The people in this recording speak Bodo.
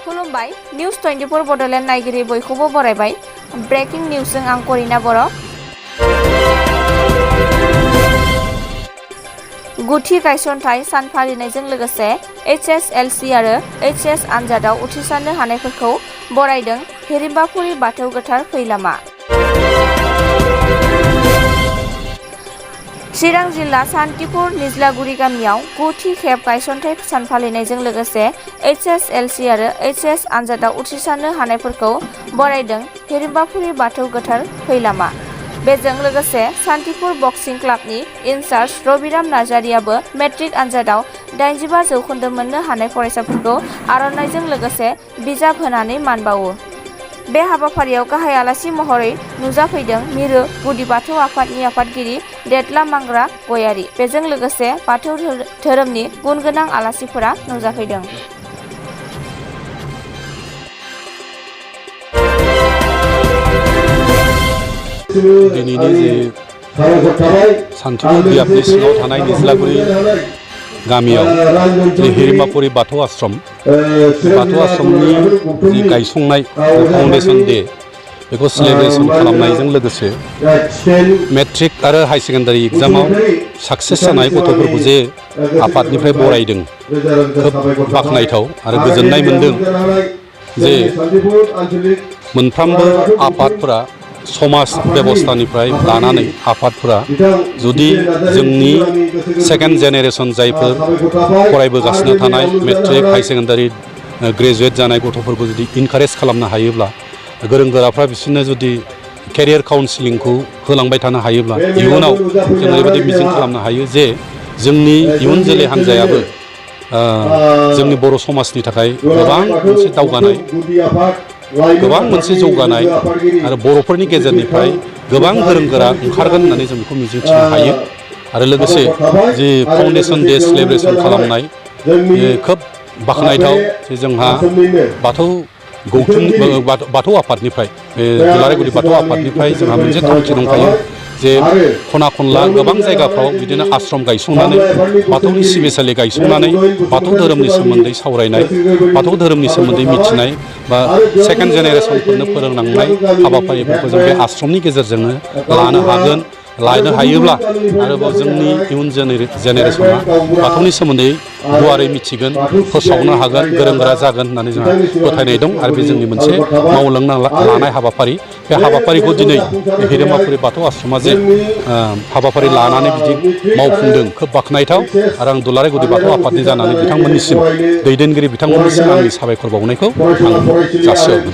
खुलुमबाय निउस 24 बड'लेण्ड नायगिरि बयखौबो बरायबाय ब्रेकिं निउसजों आं करिना बर' गुथि गायसनथाय सान फालिनायजों लोगोसे HSLC आरो HS आनजादाव उथ्रिसारनो हानायफोरखौ बरायदों हिरिम्बाफुरि बाथौ गोथार फैलामा। चिरां जिल्ला सान्तिपुर निज्लागुरि गामियाव गुथि खेब गायसनथाय सान फालिनायजों लोगोसे HSLC आरो HS आनजादाव उथ्रिसारनो हानायफोरखौ बरायदों हिरिम्बाफुरि बाथौ गोथार फैलामा। बेजों लोगोसे सान्तिपुर बक्सिं क्लाबनि इनचार्ज रबिराम नार्जारियाबो मेट्रिक आनजादाव 85 जौखोन्दो मोननो हानाय फरायसाफोरखौ आर'नाइजों लोगोसे बिजाब होनानै मान बावो। बे हाबाफारियाव गाहाय आलासि महरै नुजाफैदों मिरु गुदि बाथौ आफादनि आफादगिरि देदला मांग्रा गयारि। बेजों लोगोसे बाथौ धोरोमनि गुनगोनां आलासिफोरा नुजाफैदों। दिनैनि जे सान्तिपुर बियाबनि सिङाव थानाय निज्लागुरि गामियाव जे हिरिम्बाफुरि बाथौ आश्रमनि जि गायसंनाय फाउन्डेसन डे बेखौ सेलेब्रेसन खालामनायजों लोगोसे मेट्रिक आरो हाई सेकेन्डारि एग्जामाव साक्सेस जानाय गथ'फोरखौ जे आफादनिफ्राय बरायदों खोब बाख्नायथाव आरो गोजोननाय मोनदों जे मोनफ्रोमबो आफादफोरा समाज बेबस्थानिफ्राय लानानै आफादफोरा जुदि जोंनि सेकेन्ड जेनेरेसन जायफोर फरायबोगासिनो थानाय मेट्रिक हाई सेकेन्डारि ग्रेजुवेट जानाय गथ'फोरखौ जुदि इनकारेज खालामनो हायोब्ला गोरों गोराफ्रा बिसोरनो जुदि केरियार काउन्सिलिंखौ होलांबाय थानो हायोब्ला इयुनाव जों ओरैबायदि मिजिं खालामनो हायो जे जोंनि इयुन जोलै हान्जायाबो जोंनि बर' समाजनि थाखाय गोबां मोनसे दावगानाय गोबां मोनसे जौगानाय आरो बर'फोरनि गेजेरनिफ्राय गोबां गोरों गोरा ओंखारगोन होननानै जों बेखौ मिजिंथिनो हायो। आरो लोगोसे जि फाउन्डेसन डे सेलेब्रेसन खालामनाय खोब बाख्नायथाव जे जोंहा बाथौ आफादनिफ्राय बे दुलाराय गुदि बाथौ आफादनिफ्राय जोंहा मोनसे थांखि दंखायो जे खना खनला गोबां जायगाफ्राव बिदिनो आश्रम गायसंनानै बाथौनि सिबिसालि गायसंनानै बाथौ धोरोमनि सोमोन्दै सावरायनाय बाथौ धोरोमनि सोमोन्दै मिथिनाय बा सेकेन्ड जेनेरेसनफोरनो फोरोंनांनाय हाबाफारिफोरखौ जों बे आश्रमनि गेजेरजोंनो लानो हायोब्ला आरोबाव जोंनि इयुन जेनेरेसना बाथौनि सोमोन्दै गुवारै मिथिगोन फोसावनो हागोन गोरों गोरा जागोन होननानै जोंहा फोथायनाय दं आरो बे जोंनि मोनसे मावलांनो लानाय हाबाफारि बे हाबाफारिखौ दिनै हिरिम्बाफुरि बाथौ आश्रमा जे हाबाफारि लानानै बिदि मावफुंदों खोब बाख्नायथाव आरो आं दुलाराय गुदि बाथौ आफादनि जानानै बिथांमोननिसिम दैदेनगिरि बिथांमोननिसिम आंनि साबायखर बावनायखौ आं जासिहरदों।